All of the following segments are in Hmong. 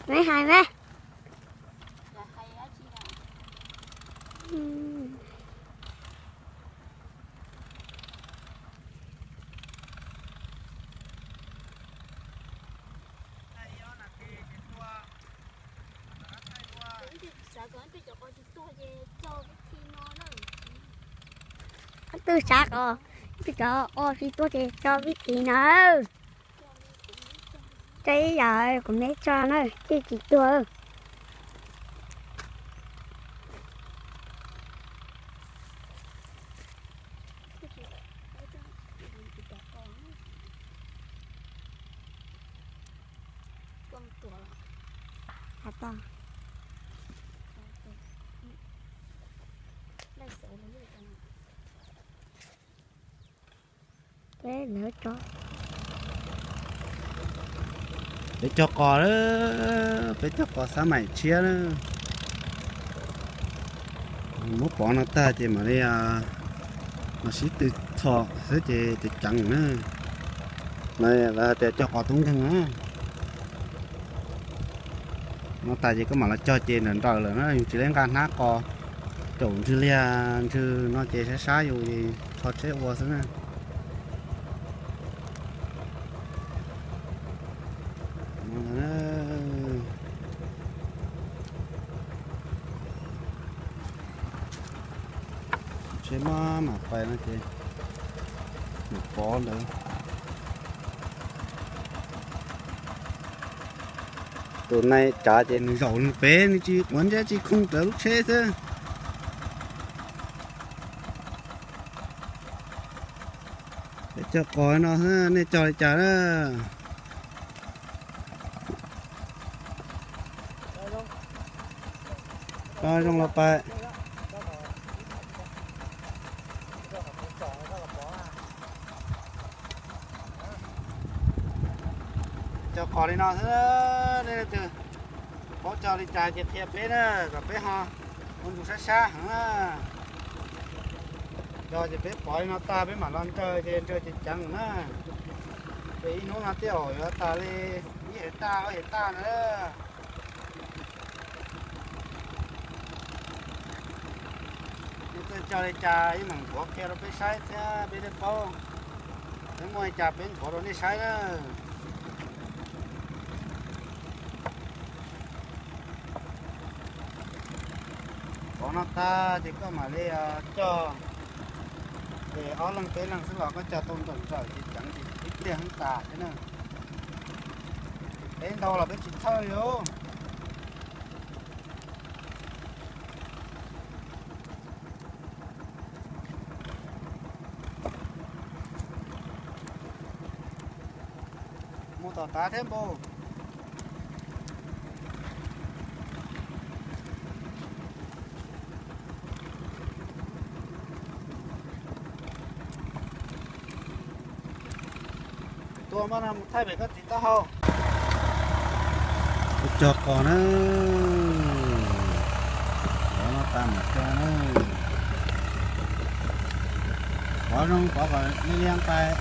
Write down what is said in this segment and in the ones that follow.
Meb hais mas. Twb xav kom twb cov o tsis tuag ces tso vib thi no. Tso ib yam kuv meb tso na, twb tsis tuag. Peb lawv tso, peb cog qos, peb cog qos xab maim tshiab na. Muab pov no tag ces mam li mam sib tw txhom xwb ces ceev ceev na. Lawv hais tias cog qos tub nkeeg na. No tas ces koj mam los cog ces nrawm nrawm lawm na, yus tsis lej nqa hnab qos. Caum ntswg liag ntswg no ces sab sab yus es rho tsheb ua xwb na. Tsheb maj mam pais no ces mus pov ntawd. Tus nai tsav ces nws zaum nws pem, nws tsis quav ntsej tsis khooj rawv lub tsheb xwb. Peb cog qos no xwb, nej cog li cas na? Zoo los pais. Cog qos li no xwb, nej leej twg paub cog li cas ces qhia peb na, kom peb ho ua ntu sab sab heev na. Cog ces peb pov li no tag peb mam los nraws ces nraws ceev ceev na. Ces ib hnub no tej zaum yuav tas li ib hais taj ob hais taj na. Nej txawj cog li cas yeej meem ntuav qhia rau peb saib thiab peb thiaj paub. Peb muaj li cas peb ntuav rau nej saib na. Pov no tag ces koj mam li cog. Ces ob leeg peb leeg xwb los koj cog tau nrawm nrawm ces ceev ces ib pliag heev tas thiab na. Peb ntau los peb tsis txhawj li os. Mus tom tav thiab npau. Tua npaj no mus thaij pem koj txiv taub hau. Ua cog qos na. Pov no tas mam cog na. Pov zoo pov kom liab liab nqaij.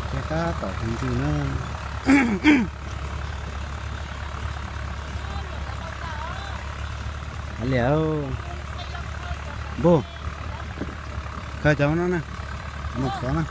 Ces tab tom hwv ntswg na. Hais liam npug, khaws cov no na, mus xov na.